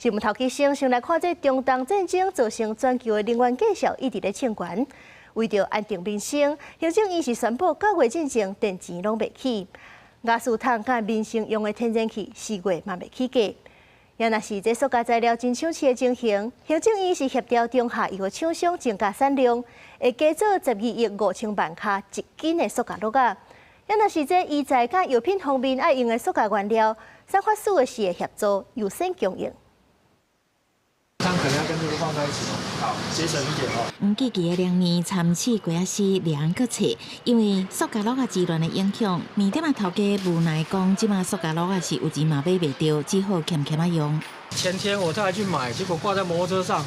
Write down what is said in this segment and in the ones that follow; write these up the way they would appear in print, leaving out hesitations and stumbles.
新聞頭起先，先來看這中東戰爭造成全球的能源價數一直咧衝懸。為著安定民生，行政院是宣布九月進前電錢攏袂起，瓦斯桶佮民生用的天然氣4月嘛袂起價。也若是這塑膠材料真搶市的情形，行政院是協調中下游的廠商增加產量，會加做12億5000萬卡一斤的塑膠橐仔。也若是這醫材佮藥品方面愛用的塑膠原料，產發署的是會協助優先供應。它可能要跟這個放在一起，好，節省一點哦。毋記記的兩年參試過仔絲兩個冊，因為塑膠橐仔之亂的影響，麵店仔頭家無奈講，這馬塑膠橐仔是有錢嘛買袂著，只好儉儉仔用。前天我再去買，結果掛在摩托車上，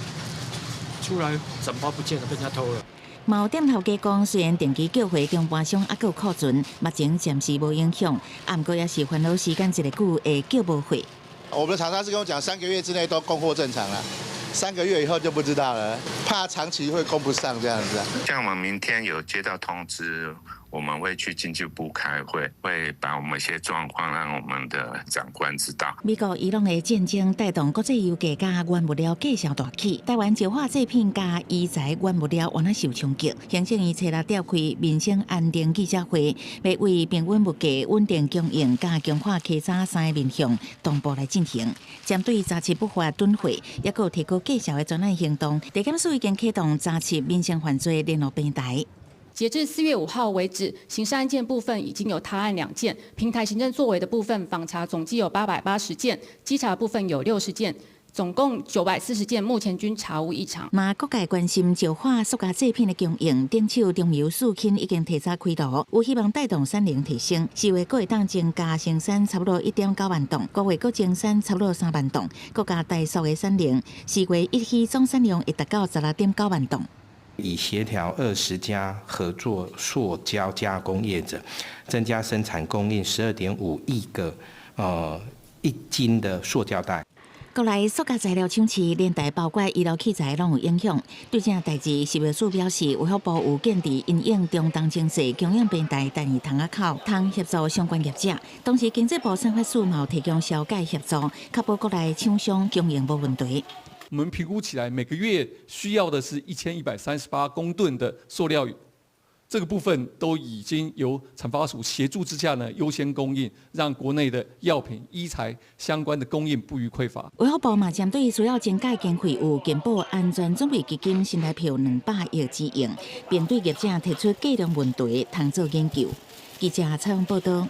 出來整包不見了，被人家偷了。嘛有店頭家講，雖然定期叫貨中盤商猶閣有庫存，目前暫時無影響，毋過也是煩惱時間一個久會叫無貨。我們的廠商是跟我講，3個月之內都供貨正常了。3個月以後就不知道了，怕長期會供不上這樣子。像我們明天有接到通知，我們會去經濟部開會，會把我們一些狀況讓我們的長官知道。美國伊朗的戰爭帶動國際油價佮原物料價數大起，台灣石化製品佮醫材原物料原來受衝擊。行政院初六召開民生安定記者會，欲為平穩物價、穩定供應佮強化稽查三个面向同步來進行。針對查緝不法囤貨，抑閣有提高價數的專案行動，地檢署已經啟動查緝民生犯罪聯絡平台。截至4月5號為止，刑事案件部分已經有他案2件，平台行政作為的部分訪查總計有880件，稽查部分有60件，總共940件，目前均查無異常。嘛，各界關心石化塑膠製品的供應，頂手中油四輕已經提早開爐，有希望帶動產能提升。4月閣會當增加生產差不多1.9萬噸，5月閣增產差不多3萬噸，閣加台塑的產能，4月一起總產量會達到16.9萬噸。已協調20家合作塑膠加工業者，增加生產供應12.5億個1斤的塑膠袋。國內塑膠材料搶市，連帶包括醫療器材攏有影響。對這代誌，食藥署表示，衛福部有建議因應中東情勢，供應平台等於窗仔口，通協助相關業者。同時，經濟部產發署嘛有提供消解協助，確保國內廠商供應無問題。我們評估起來，每個月需要的是1138公噸的塑料，這個部分都已經由產發署協助之下呢，優先供應，讓國內的藥品、醫材相關的供應不予匱乏。衛福部嘛針對需要增加經費，有健保安全準備基金新台票200億之用，並對業者提出計量問題，通做研究。記者採訪報道。